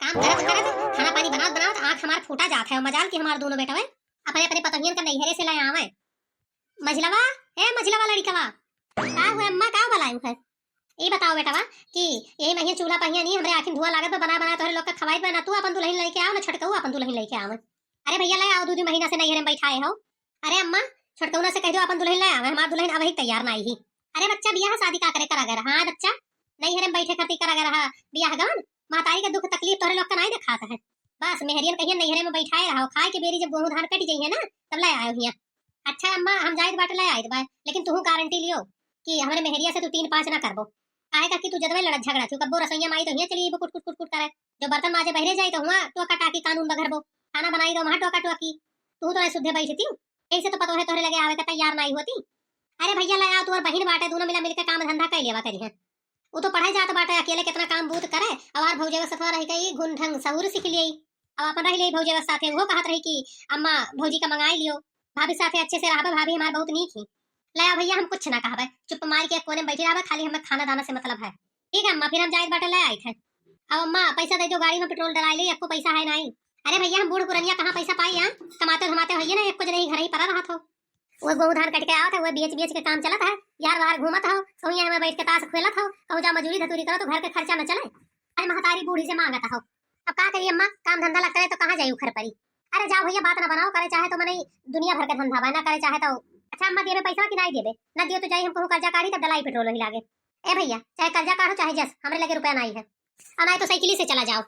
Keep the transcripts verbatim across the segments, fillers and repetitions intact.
काम करत करत, खाना पानी बनावत बनावत आँख हमार फूटा जात है। मजाल कि हमार दोनों बेटवे अपने अपने पतोहियन का नैहरे से लाए आवे। मझलवा, ए मझलवा लड़िकवा, का हुआ अम्मा, का बलायू है? ई बताओ बेटवा कि यही महीने चूल्हा पहिया नहीं, हमरे आँखिन धुआं लागत बा, बना बना तोहरे लोग का खवाइत बा, ना तू अपन दुलहिन लइके आओ, ना छोटकऊ अपन दुलहिन लइके आवे। अरे भइया, ले आओ, दू दू महीना से नैहरे में बैठाए हो। अरे अम्मा, छोटकउना से कहि देउ अपन दुलहिन ले आवे, हमार दुलहिन अबहीं तैयार नाहीं ही। अरे बच्चा, बियाह सादी का करे करा गए रहा? हाँ बच्चा, नैहरे में बैठे खातिर करा गए रहा बियाह गवन? महतारी के दुख तकलीफ तोहरे लोग का नाहीं देखात है। बस मेहरियन कहियन नैहरे में बैठाए रहो, खाए के बेरी जब गोहूँ धान कटि जइहैं ना, तब ले आयो हियाँ। अच्छा अम्मा, हम जाइत बाटे ले आइत बा, लेकिन तुहू गारंटी लियो कि हमरे मेहरिया से तू तीन पाँच ना करबो। काहे का कि तू जतवै लड़त झगड़त हियो, कब्बो रसोइया में आई तो हियाँ चली अइबो कुट कुट कुट कुट करे, जब बर्तन माजे बहरे जाई तो हुआँ टोका टाकी कानून बघरबो, खाना बनाई तो वहाँ टोका टोकी। तू तो नाहीं सुधे बैठती, यही से तो पतोहे तोहरे लगे आवे का तैयार नाहीं होती। अरे भइया ले आओ, तोहर बहिन बाटे, दूनो मिला मिलके काम धंधा कइ लेवा करिहैं। उ तो पढ़े जात बाटे, अकेले केतना काम बूत करे, अउर भौजेवा सथवा रहि के ई गुण ढंग सहूर सीख लियई। अब आपन रहि लेई भौजेवा साथे, उहो कहत रही कि अम्मा भौजी का मंगाई लियो, भाभी साथे अच्छे से रहबे, भाभी हमार बहुत नीक ही। ले आ भइया, हम कुछ ना कहबे, चुप मार के एक कोने में बैठी रहबे, खाली हमें खाना दाना से मतलब है। ठीक है अम्मा, फिर हम जाइत बाटे ले आइत है। अब अम्मा पैसा दइ देउ, गाड़ी में पेट्रोल डलाइ लेई, एक्को पैसा है नाहीं। अरे भइया, हम बूढ़ पुरनिया कहाँ पैसा पाई, हाँ? कमाते धमाते होइए ना, एक्को जने ही घर ही परा रहत हो। वो गोहूँ धान कटि के आवत है, वो बेच बेच के काम चलत है, यार बाहर घूमत हो, कहूँ यहाँ में बैठ के ताश खेलत हो, कहूँ जा मजूरी धतूरी करो तो घर के खर्चा न चले। अरे महतारी बूढ़ी से माँगत हो, अब का करी अम्मा, काम धंधा लगता है तो कहाँ जाई उखर परी। अरे जाओ भइया, बात ना बनाओ, करे चाहे तो मनई दुनिया भर के धंधा बा, ना करे चाहे तो। अच्छा अम्मा, देबे पैसा कि नाहीं देबे? ना दियो तो जाई हम कहूँ कर्जा काढ़ी, तब डलाई पेट्रोल वही लागे। ए भइया, चाहे कर्जा काढ़ो चाहे जस, हमरे लगे रुपया नाहीं है। और नाहीं तो साइकिली से चला जाओ।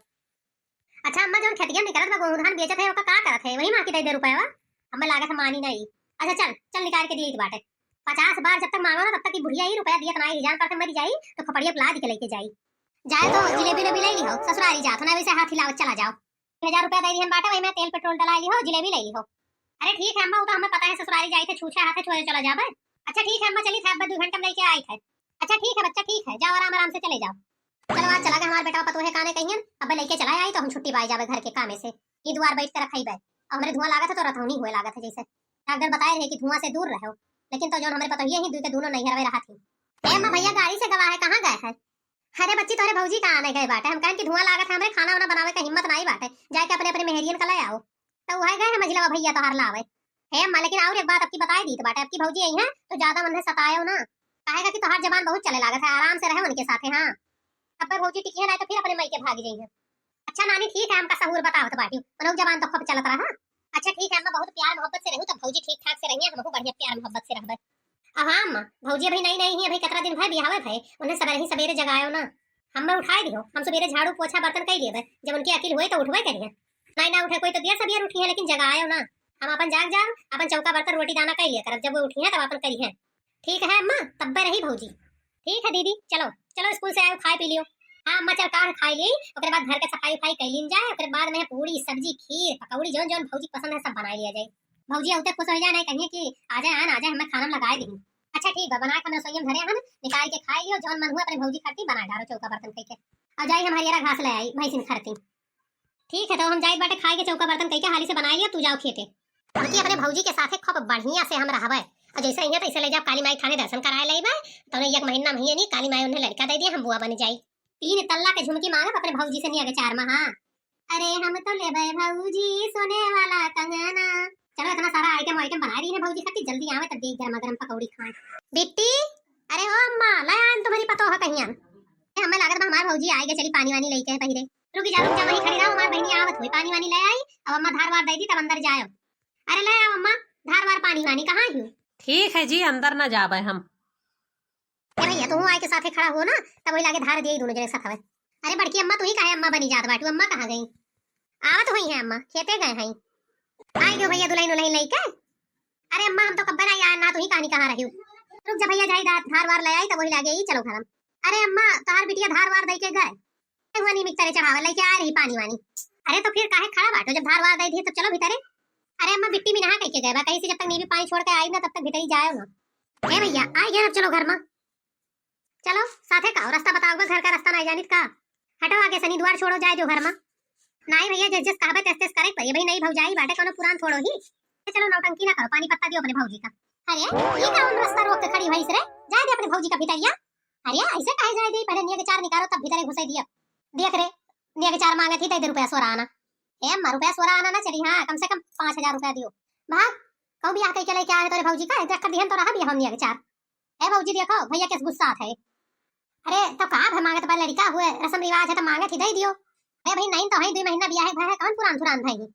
अच्छा अम्मा, जौन खेतिया निकरत बा, गोहूँ धान बेचत है, ओका का करत है? वही माँ की दे दे रुपया। अम्मा लागत है मानी नाहीं। अच्छा चल, चल निकाल के दिए बाटे। पचास बार जब तक माँगो ना, तब तक की बुढ़िया ही रुपया दियत नाहीं, जान पड़ते मरी जाई तो खोपड़िया पे लाद के लेके जाई। जाए तो जिलेबी उलेबी ले ली हो, ससुरारी जात हो ना, वैसे हाथ हिलावत चला जाओ। तीन हजार रुपया दे दिहन बाटे, वही में तेल पेट्रोल डला ली हो, जिलेबी ले ली हो। अरे ठीक है अम्मा, वो तो हमें पता है, ससुरारी जाई थे, छूछे हाथे छोड़े चला जाबे। अच्छा ठीक है अम्मा, चली थे, अब दो घंटे में लेके आई थे। अच्छा ठीक है बच्चा, ठीक है, जाओ आराम आराम से चले जाओ। चलो आज चला गए हमारे बेटा पतोहे काने कहियन, अब लेके चला आई तो हम छुट्टी पाई जाबे घर के कामे से। ई दुआर बैठ के रखाई बे, अब हमरे धुआं लागत है तो रथौनी हुए लागत है जैसे। डॉक्टर बताए रहे कि धुआं से दूर रहो, लेकिन तो जौन हमरे पतोहिए ही दुई के दूनों नैहरवे रहा थी। ए अम्मा, भइया गाड़ी से गवा है, कहाँ गए है? अरे बच्ची, तोहरे भौजी का आने गए बाटे, हम कहन कि धुआं लागत है हमरे, खाना वाना बनावे का हिम्मत नाहीं बाटे, जाके अपने अपने मेहरियन का ले आओ। तो वह गए है मझिलवा भइया तोहार लावे। हे अम्मा, लेकिन और एक बात अबकी बताए दीत बाटे, अबकी भौजी आई है तो ज्यादा मन से सतायो ना, काहे का कि तोहार जबान बहुत चले लागत है, आराम से रहे उनके साथे। हाँ, अब भौजी टिकी है ना तो फिर अपने माई के भाग जाई है। अच्छा नानी, ठीक है, हमका सहूर बतावत बाटी, उनहु जबान तो खूब चलत रहा। अच्छा ठीक है अम्मा, बहुत प्यार मोहब्बत से रहू तो भौजी ठीक ठाक से रहिए, हमहू बढ़िया प्यार मोहब्बत से रहबे। अब हाँ अम्मा, भौजी अभी नई नई ही, अभी कितना दिन भय बियाहवे भय, उन्हें सबेरे ही सबेरे जगायो ना। हम मैं उठाए दियो, हम सबेरे झाड़ू पोछा बर्तन कई लेबे, जब उनकी अकिल होए तो उठबे करिए। नहीं ना उठे कोई तो देर सबेर उठी है, लेकिन जगायो ना। हम अपन जाग जाओ, अपन चौका बर्तन रोटी दाना कई लिया करब, जब वो उठी है तब अपन करी है। ठीक है अम्मा, तब्बे रही भौजी। ठीक है दीदी, चलो चलो स्कूल से आयो, खाए पी लियो। हाँ अम्मा, चल काढ़ खाए ली, ओकरे बाद घर के सफाई उफाई कई लीन जाए, ओकरे बाद में पूड़ी सब्जी खीर पकौड़ी जौन जौन भौजी पसंद है सब बनाए लिया जाए। भौजी अउते खुश हो जाए, नहीं कहिए कि आ जाए आन, आ जाए, हमें खाना में लगाए दी। अच्छा ठीक बा, बना के हम रसोई में धरे हन, निकाल के खाए लियो, जौन मन हुआ अपने भौजी खाती बनाए डारो चौका बर्तन कई के। अब जाई हम हरियरा घास ले आई भैंसिन खरती। ठीक है, तो हम जाइत बाटे खाए के चौका बर्तन कई के हाली से बनाए लियो, तू जाओ खेते। बाकी अपने भौजी के साथे खूब बढ़िया से हम रहबे। और जैसे अइहें तैसे ले जाब काली माई थाने दर्शन कराए लेबे, तौने एक महीना में ही नहीं काली माई उन्हें लड़का दे दिए, हम बुआ बन जाई। तीन तल्ला के झुमकी मांगब अपने भौजी से निया के चार में, हाँ। अरे हम तो लेबे भौजी सोने वाला कंगना। चलो इतना सारा आइटम वाइटम बना रही है भौजी खातिर, जल्दी आवे तब दे गरमा गरम पकौड़ी खाए। बिट्टी, अरे ओ अम्मा, ले आन तुम्हारी पतोह कहियन। ए, हमें लागत बा हमार भौजी आए गए, चली पानी वानी लेके है पहिरे। रुकी जा, रुकी जा, वहीं खड़ी रहो, हमार बहिनी आवत हुई, पानी वानी ले आई, अब अम्मा धार वार दे दी तब अंदर जायो। अरे ले आओ अम्मा, धार वार पानी वानी कहाँ ही? ठीक है जी, अंदर ना जाबे हम। ए भैया, तू आए के साथे खड़ा हो ना, तब वही लागे धार दिए दोनों जने साथ हवे। अरे बड़की अम्मा, तू ही काहे अम्मा बनी जात बाटू? अम्मा कहाँ गई? आवत हुई है अम्मा, खेते गए हैं। आई गयो भैया दुलहिन उलहिन लइके। अरे अम्मा, हम तो कब्बे ना आया ना, तू ही कहानी कहाँ रही हो? रुक जा भैया, जाई दा-, धार वार ले आई, तब वही लागे ही चलो घर हम। अरे अम्मा, तोहार बिटिया धार वार दई के गए। हुआ नीमिक तरे चढ़ावे, लइके आ रही पानी वानी। अरे तो फिर काहे खड़ा बाटो, जब धार वार दई दी तब चलो भीतरे। अरे अम्मा, बिट्टी में नहा कई के गए बा, कहीं से जब तक नीबी पानी छोड़ के आई ना, तब तक भीतर ही जायो ना। ए भैया, आई गए, अब चलो घर में। चलो, साथे का, रास्ता बताओ, घर का रास्ता नहीं जानित का? हटो आगे से, नी द्वार छोड़ो, जाए जो घर में। नहीं भैया, जस जस कहबे तस तस करे पड़ी, भाई नई भौजाई बाटे, कोनो पुरान थोड़ो ही। ए, चलो नौटंकी ना करो, पानी पत्ता दियो अपने भौजी का। अरे, ये कौन रास्ता रोक के खड़ी भइस रे? जाए दे अपने भौजी का भितरिया। अरे, ऐसे काहे जाए दे, पहले निया के चार निकालो तब भीतरे घुसे दिया। देख रे, नियगचार माँगत ही, दइ दे रुपया सोरा आना। ए अम्मा, रुपया सोरा आना ना चली, हाँ, कम से कम पाँच हजार रुपया दियो। भाग, कहूँ बियाह कइके लइके आए तोरे भौजी का, देख कर दिहन तो रहा बियाह हम नियगचार। ए भौजी देखो, भइया केस गुस्सात है। अरे, तब का भे माँगत बा लड़िका, हुए रस्म रिवाज है तो माँगत ही, दइ दियो। ए भाई, नाइन तो है, दुइ महीना बियाहे भए है, कौन पुरान थुरान भए ही?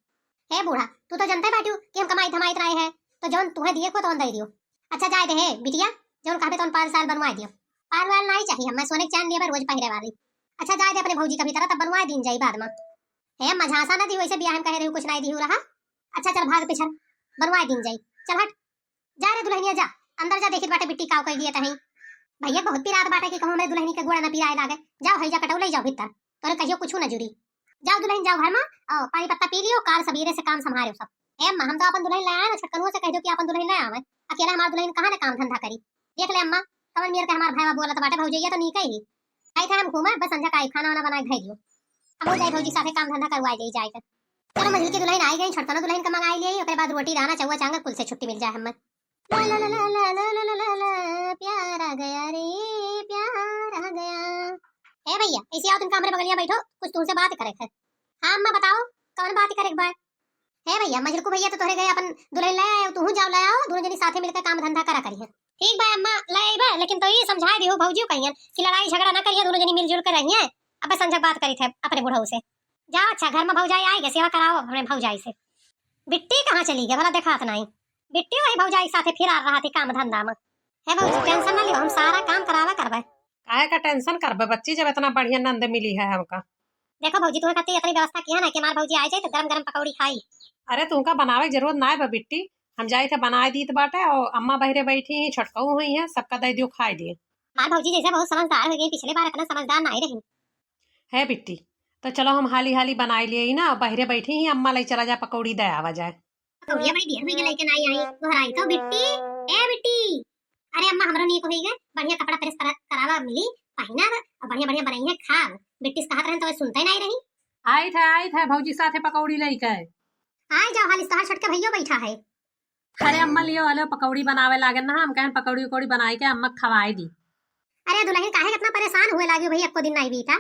ए बूढ़ा, तू तो जनते बाटियो कि हम कमाइत धमाइत रहे है, तो जौन तुहे दिए को तौन दइ दियो। अच्छा जाए दे हे बिटिया, जौन कहबे तौन पायल सायल बनवाए दियो। पायल वायल नाहीं चाहिए, हमें सोने के चैन लिए बा रोज पहिरे वाली। अच्छा जाए दे अपने भौजी का भीतर, तब बनवाए दीन जाई बाद में। हे अम्मा, झांसा ना दिहू, ऐसे बियाह में कहे रही कुछ नाहीं दिहू रहा। अच्छा चल भाग पिछड़, बनवाए दीन जाई। चल हट, जा रे दुल्हनिया जा, अंदर जा, देखित बाटे बिट्टी काव कइ दिए तहीं। भइया बहुत पिरात बाटे कि कहूँ हमरे दुल्हनी के गोड़ न पिराए लागे। जाओ हइजा कटौले जाओ भीतर, तोरे कहियो कुछ न जुरी। जाओ दुल्हन जाओ घर में, और पानी पत्ता पी लियो, काल सबेरे से काम संभारे सब। ए अम्मा, हम तो अपन दुल्हन ले आए ना, छटकनुआ से कह दो कि अपन दुल्हन ले आवे। अकेला हमार दुल्हन कहाँ ले काम धंधा करी? देख ले अम्मा, कवन मेर के हमार भाईवा बोलत बाटे, भौजैया तो नीक ही। आई था हम घूमे, बस संझा का आई खाना वाना बनाए के धइ दियो। हम जाई भौजी साथे काम धंधा करवाए जाई जाए के। चलो, मंझिल की दुल्हन आई गई, छोटकनो दुल्हन का मंगाई लिया, ओकरे बाद रोटी, दाना, चौवा, चांगर कुल से छुट्टी मिल जाए हमें। ला ला ला ला ला ला ला ला ला ला, प्यार आ गया रे, प्यार आ गया। ए भइया, ऐसे आओ, तुमका हमरे बगलिया बैठो, कुछ तुमसे बात करे है। हाँ अम्मा, बताओ, कौन बात करे के बा? ए भइया, मजलकू भइया तो तोहरे गए अपन दुल्हन ले आए, तुहू जाओ ले आओ, दोनों जनी साथे मिलकर काम धंधा करा करिहैं। ठीक बा अम्मा, ले आइबे, लेकिन तो ई समझाए दिहू भौजियो कहियन कि लड़ाई झगड़ा ना करिहैं, दोनों जनी मिलजुल के रहिहैं। अब संझक बात करी थे अपने बुढ़ऊ से। जाओ, अच्छा, घर में भौजाई आई गए, सेवा कराओ अपने भौजाई से। बिट्टी कहाँ चली गई भला, देखात नाहीं। बिट्टी वही भौजाई के साथे फिरार रहा थी काम धंधा में। हे भौजी, tension ना लियो, हम सारा काम करावा करबे। काहे का tension करबे बच्ची, जब इतना बढ़िया नंद मिली है हमका। देखो भौजी, तुम्हें खातिर इतनी व्यवस्था किया ना कि हमार भौजी आ जाए तो गरम गरम पकौड़ी खाई। अरे, तुमका बनावे की जरूरत ना है बा बिट्टी, हम जाई थे बनाए दीत बाटे, और अम्मा बहरे बैठी ही, छोटकऊ हुई है, सबका दे दियो खाए दिए। हमार भौजी जैसे बहुत समझदार हो गई, पिछले बार इतना समझदार ना ही रही। है बिट्टी, तो चलो हम हाली हाली बनाई लिए ही ना, बहरे बैठी ही, अम्मा ले चला जा, पकौड़ी दे आवा जाए। पकौड़िया बड़ी देर हुई गई लेके नाई आई, घर आई तो बिट्टी, ए बिट्टी, अरे अम्मा हमरो नीक हुई गए, बढ़िया कपड़ा press करा, करावा मिली, पहिना और बढ़िया बढ़िया बनाई है खाब। बिट्टी से कहत रहन तो सुनते नहीं रही। आई थे, आई थे भौजी साथे पकौड़ी लेके। आई जाओ हाली, तोहार छोटका भैया बैठा है। अरे अम्मा लियो, हलो पकौड़ी बनावे लागन ना, हम कहन पकौड़ी उकौड़ी बनाई के अम्मा खवाए दी। अरे दुल्हन काहे इतना परेशान हुए लागी भैया, एको दिन नहीं बीता।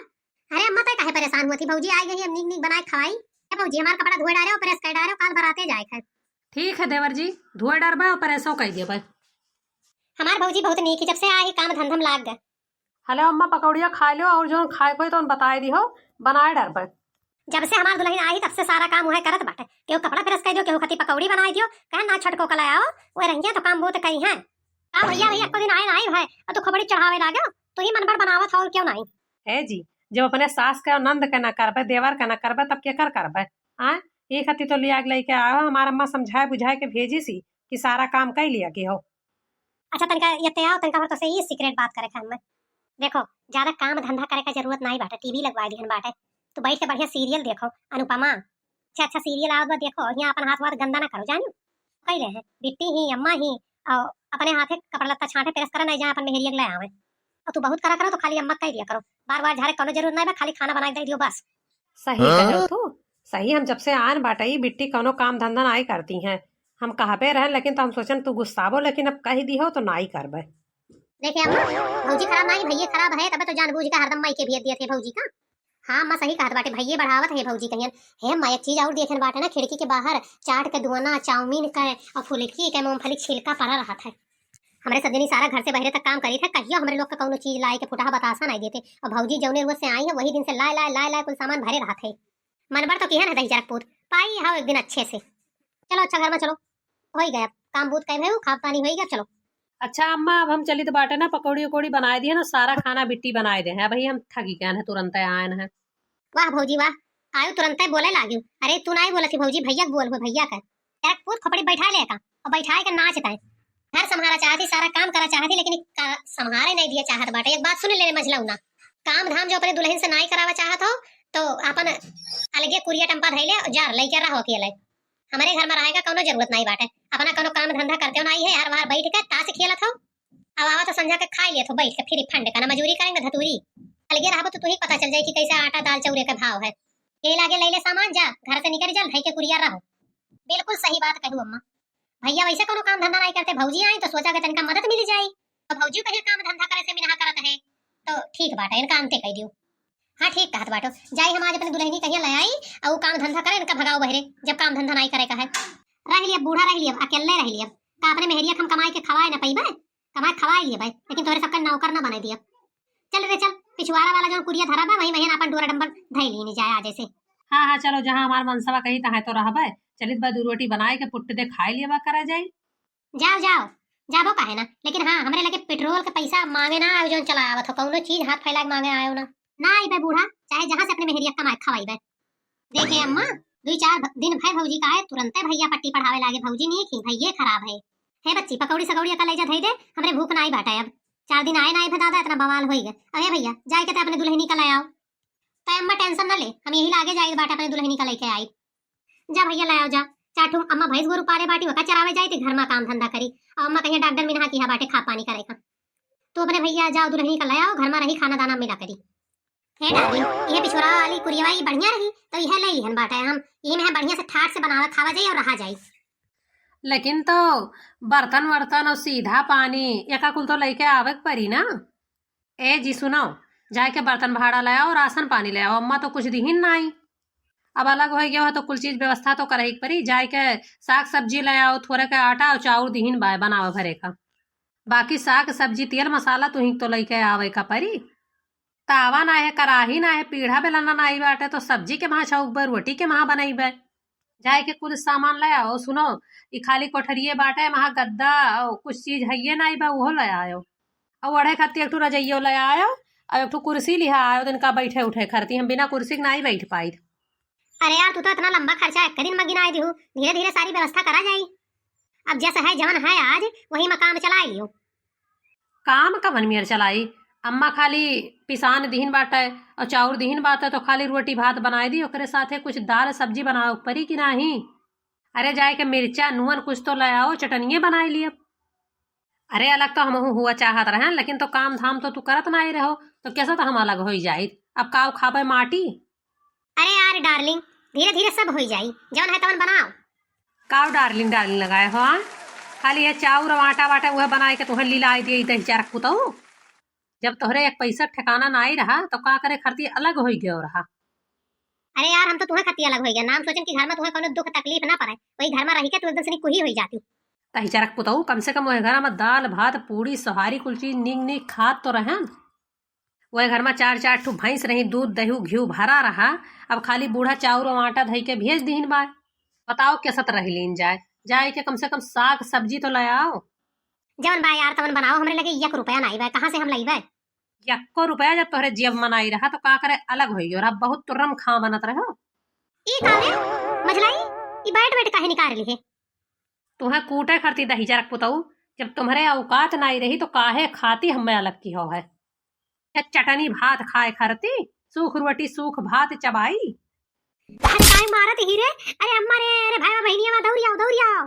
अरे अम्मा तय काहे परेशान हुआ थी, भौजी आई गई, अब नीक नीक बनाए खवाई। ए भौजी हमार कपड़ा धोए डारे, press कर डारे, काल बराते जाए खाए। ठीक है देवर जी, धोए डारबे और pressओ कर देबे। हमार भौजी बहुत नीक ही, जब से आई काम धंधम लाग गए। हलो अम्मा पकौड़िया खाए लियो और जौन खाए कोई तो बताए दिहो, बनाए डारबे। जब से हमार दुल्हन आई तब से सारा काम वह करत बाटे, केहू कपड़ा press कर दियो, केहू खातिर पकौड़ी बनाए दियो, कहे ना छोटको कला आओ, वह रहिए तो काम बहुत कही है। का भैया, भैया एको दिन आए ना आई भाई, और तू खबड़ी चढ़ावे लागो, तू ही मन भर बनावत हो और क्यों नहीं। है जी, जब अपने सास के और नंद के ना करबे, देवर के ना करबे, तब केकर करबे? आय, ये खातिर तो लिया के लेके आओ, हमार अम्मा समझाए बुझाए के भेजी सी कि सारा काम कर लिया के हो। अच्छा तनिका ये ते आओ, तनिका भर तो से ये secret बात करे खान में। देखो, ज्यादा काम धंधा करे का जरूरत नहीं बाटे, टीवी लगवाए दिहन बाटे, तू बैठ के बढ़िया serial देखो, अनुपमा, अच्छा अच्छा serial आवत बा देखो, यहाँ अपन हाथ वाथ गंदा ना करो जानियो। कह रहे हैं बिट्टी ही अम्मा ही, और अपने हाथे कपड़ा लत्ता छांटे press करे नहीं जाए अपन मेहरिया के ले आवे। और तू बहुत करा करो तो खाली अम्मा कह दिया करो, बार बार झारे कोनो जरूरत नहीं बा, खाली खाना बना के दे दियो बस। सही हाँ? कहे तू, सही हम जब से आन बाटे ई बिट्टी कोनो काम धंधा नहीं करती हैं, हम कहबे रहन लेकिन तो हम सोचन तू गुस्साबो लेकिन अब कह दी हो तो नहीं करबे। देखे अम्मा, भौजी खराब नहीं, भैया खराब है, तबे तो जानबूझ के हरदम माई के भेज दिए थे भौजी का। हाँ अम्मा सही कहत बाटे, भैया बढ़ावत है भौजी कहियन। हे अम्मा एक चीज और देखे बाटे ना, खिड़की के बाहर चाट के धुआना, चाउमीन के और फुलकी के मूंगफली छिलका पड़ा रहत है। हमरे सज्जनी सारा घर से बहरे तक काम करी थे, कहियो हमरे लोग के कौनो चीज लाए के फुटहा बतासा नहीं देते। और भौजी जौने रोज से आई है वही दिन से लाए लाए लाए लाए कुल सामान भरे रहत है। मनबर तो किहन है दही जरक पूत, पाई हाओ एक दिन अच्छे से। चलो अच्छा घर में चलो, हो ही गया काम बूत कहे भयू, खाब पानी हो ही गया, चलो। अच्छा अम्मा, अब हम चलित बाटे ना, पकौड़ी उकौड़ी बनाए दिए ना, सारा खाना बिट्टी बनाए दे हैं। अबही हम थकी गए हैं, तुरंत आए हैं। वाह भौजी वाह, आयु तुरंत बोले लागी। अरे तू नहीं बोलत ही भौजी, भैया के बोल हो, भैया का। एक पूत खोपड़ी बैठा ले का और बैठाए के नाच ताए। घर संभारा चाहती, सारा काम करा चाहती, लेकिन का संभारे नहीं दिया चाहत बाटे। एक बात सुन ले मझलौना, काम धाम जो अपने दुल्हन से नाई करावा चाहत हो तो अपन अलगे कुरिया टंपा धैले और जा लइके रहो अकेले। हमरे घर में रहे का कौनो जरूरत नहीं बाटे। अपना कौनो काम धंधा करते हो नहीं है, हर बार बैठ के ताश खेलत हो। अब आवा तो संझा के खाई लेत हो बैठ के, फिर फंड का ना मजूरी करेंगे धतूरी। अलगे रहबो तो तू ही पता चल जाए कि कैसे आटा दाल चौरे के भाव है। यही लागे ले ले सामान, जा घर से निकल, जा धई के कुरिया रहो। बिल्कुल सही बात कहू अम्मा। भैया वैसे कौनो काम धंधा नहीं करते, भौजी आई तो सोचा के तनिका मदद मिल जाई। तो भौजी कहीं काम धंधा करे से मिनहा करत है तो ठीक बात है, इनका अंते कह दियो। हाँ, ठीक कहत बाटो। जाई हम आज अपने दुलहिनी कहिया ले आई, अउ काम धंधा करे, इनका भगाओ बहरे, जब काम धंधा नाई करे का है। रह लिया बूढ़ा, रह लिया, अकेले रह लिया। का अपने मेहरिया के हम कमाई के खवाए ना पइबे? कमाए खवाए लिए भाई, लेकिन तोहरे सबका नौकर ना बनाई दिया। चल रे चल, पिछुआरा वाला जौन कुरिया धरा बा, वही महीन अपन डोरा डंबर धई लीनी जाए आज से। हाँ, हाँ, चलो, जहाँ हमार मनसवा कही, तहाँ तो रहबे। चलित बा, दू रोटी बनाए के पुट्ट दे खाए लिया बा, करा जाई। जाओ, जाओ, जाबो काहे ना, लेकिन हाँ, हमरे लगे पेट्रोल के पैसा मांगे ना आयो, जौन चला आवत हो, कौनो चीज हाथ फैला के मांगे आयो ना। ना आइबे बूढ़ा, चाहे जहाँ से अपने मेहरिया कमाए खवाइबे। देखे अम्मा, दुई चार भ-, दिन भय भौजी का आए, तुरंते भैया पट्टी पढ़ावे लागे, भौजी नीक ही, भैये खराब है। हे बच्ची, पकौड़ी सकौड़ी का लैजा धई दे, हमरे भूख नाई बाटे अब। चार दिन आए नाई भे दादा, इतना बवाल होई गए। अब हे भैया, जाए के ते अपने दुलहिनी का ले आओ। तय अम्मा tension न ले, हम यही लागे जाए बाटे अपने दुलहिनी का लेके आई। जा भैया ले आओ जा, चार ठो अम्मा भैंस गोरू पाले बाटी, ओका चरावे जाई, ते घर मा काम धंधा करी। और अम्मा कहिया डॉक्टर मिनहा किहा बाटे खा पानी करे का। तू अपने भैया जाओ, दुलहिनी का ले आओ, घर मा रही, खाना दाना मिला करी। हे डार्लिंग, यह पिछोरा वाली कुरियवा ई बढ़िया रही, तो यह ले लिहन बाटे हम, यही में हम बढ़िया से ठाट से बनावे खावा जाई और रहा जाई। लेकिन तो बर्तन वर्तन और सीधा पानी एका कुल तो लेके आवे के परी ना। ए जी सुनो, जाए के बर्तन भाड़ा ले आओ, राशन पानी ले आओ, अम्मा तो कुछ दिहिन नाई। अब अलग हो गया हो तो कुल चीज व्यवस्था तो करे के परी। जाए के साग सब्जी ले आओ, थोड़े के आटा और चाउर दिहिन बाय बनावे भरे का। बाकी साग सब्जी तेल मसाला तुही तो लेके आवे का परी। तावा ना है, कराही ना है, पीढ़ा बेलना नाई बाटे, तो सब्जी के महा छौकबे, रोटी के महा बनैबे। जाए के कुल सामान ले आओ। सुनो, ई खाली कोठरिये बाटे, महा गद्दा और कुछ चीज हइये नाई बा, उहो ले आयो। और ओढ़े खातिर एक ठो रजइयो ले आयो, और एक ठो कुर्सी लिहा आयो, दिन का बैठे उठे खरती, हम बिना कुर्सी के नाई बैठ पाई। अरे यार, तू तो इतना लंबा खर्चा एक दिन में गिनाई दिहू, धीरे धीरे सारी व्यवस्था करा जाई। अब जस है जवन है आज, वही में काम चला लियो। काम कवन मेर चलाई, अम्मा खाली पिसान दिहिन बाटे और चाउर दिहिन बाटे, तो खाली रोटी भात बनाई दी, ओकरे साथे कुछ दाल सब्जी बनावे के परी कि नाही? अरे जाए के मिर्चा नून कुछ तो ले आओ, चटनिये बनाई लियब। अरे अलग तो हमहू हुआ चाहत रहन, लेकिन तो काम धाम तो तू करत नाही रहो, तो कैसे तो हम अलग होई जाइत? अब काव खाबे माटी? अरे यार डार्लिंग, धीरे धीरे सब होई जाई, जवन है तवन बनाओ। काव डार्लिंग डार्लिंग लगाए हो, हाँ? खाली ये चाउर और आटा वाटा वह बनाए के तुहें लीला आई दिए दही चारक पुतऊ। जब तोहरे एक पैसा ठिकाना नाई रहा तो का करे खरती अलग होई गयो रहा। अरे यार, हम तो तुहें खरती अलग होई गया, नाम सोचन कि घर में तुहें कोनो दुख तकलीफ ना पड़े, वही घर में रही के तू एकदम से कुही होई जाती। दही चारक पुतऊ, कम से कम वह घर में दाल भात पूड़ी सोहारी कुल चीज नीक नीक खात तो रहन। वह घर में चार चार ठो भैंस रही, दूध दही घिउ भरा रहा। अब खाली बूढ़ा चाउर और आटा धई के भेज दिहिन बा। बताओ कैसत रह लीन जाए, जाए के कम से कम साग सब्जी तो ले आओ। जवन बा यार तवन बनाओ, हमरे लगे एक रुपया नाई बा, कहाँ से हम लईबे? यक्को रुपया जब तोहरे जेब में नाई रहा तो का करे अलग होई गयो रहा, बहुत तुर्रम खां बनत रहो। ई का रे मझलाई, ई बैठ बैठ काहे निकाल ली है? तुहें कूटे खरती दही चारक पुतऊ, जब तुम्हरे औकात नाई रही तो काहे खाती हमें अलग की हो है? ये चटनी भात खाए खरती, सूख रोटी सूख भात चबाई। अरे काहे मारत ही रे? अरे अम्मा रे, अरे भाई बहिनिया मा दौड़ी आओ, दौड़ी आओ।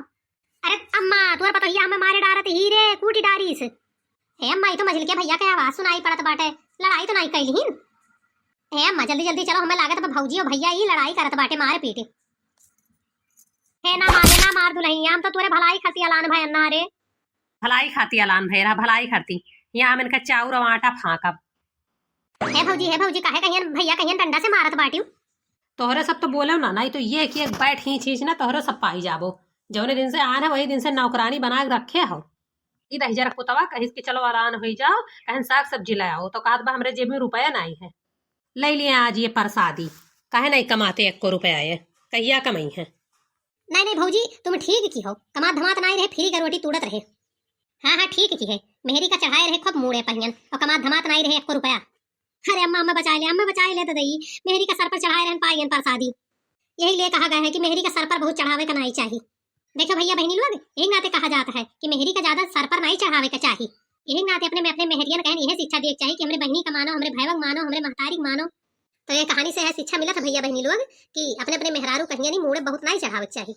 अरे अम्मा, तोर पतोहिया हमें मारे डारत ही रे, कूटी डारिस। हे अम्मा, ई तो मझिलके भैया के आवाज सुनाई पड़त बाटे, लड़ाई तो नाई कैलिहिन? हे अम्मा, जल्दी जल्दी चलो, हमें लागत बा भौजी और भैया ई लड़ाई करत बाटे, मार पीट। हे ना मारे, ना मार दुलहिनिया, हम तो तोरे भलाई खातिर अलान भयन ना रे। भलाई खातिर अलान भय रहा, भलाई खातिर। यहाँ हम इनका चाउर और आटा फांकब। हे भौजी, हे भौजी, काहे कहियन भैया कहियन डंडा से मारत बाटिउ? तोहरे सब तो बोले ना, नाई तो ये कि एक बैठ ही छींच ना, तोहरे सब पाई जाबो। जौने दिन से आन है, वही दिन से नौकरानी बना के रखे हो। ई दही चारक पुतवा कहिस कि चलो अलान होई जाओ, कहन साग सब्जी ले आओ, तो कहत बा हमरे जेब में रुपया नाई है। ले लिए आज ये परसादी, काहे नाई कमाते एक्को रुपया ये, कहिया कमाई है? नहीं, नहीं भौजी, तुम ठीक की हो, कमात धमात नाई रहे, फ्री का रोटी तूड़त रहे। हाँ, हाँ, ठीक की है, मेहरी का चढ़ाए रहे खूब मूड़े पहियन, और कमात धमात नाई रहे एक्को रुपया। अरे अम्मा, अम्मा बचाए ले, अम्मा बचाए ले ददई, मेहरी का सर पर चढ़ाए रहन पाइयन परसादी। यही लिए कहा गया है कि मेहरी का सर पर बहुत चढ़ावे का नाई चाही। देखो भैया बहनी लोग, यही नाते कहा जाता है कि मेहरी का ज्यादा सर पर नाई चढ़ावे का चाही। यही नाते अपने में अपने मेहरियन कहन यह शिक्षा दिए के चाही कि हमरे बहनी का मानो, हमरे भैया का मानो, हमरे महतारी का मानो। तो ये कहानी से है शिक्षा मिलत है भैया बहनी लोग कि अपने अपने मेहरारू कहिया नहीं मूड़े बहुत नाई चढ़ावे के चाही।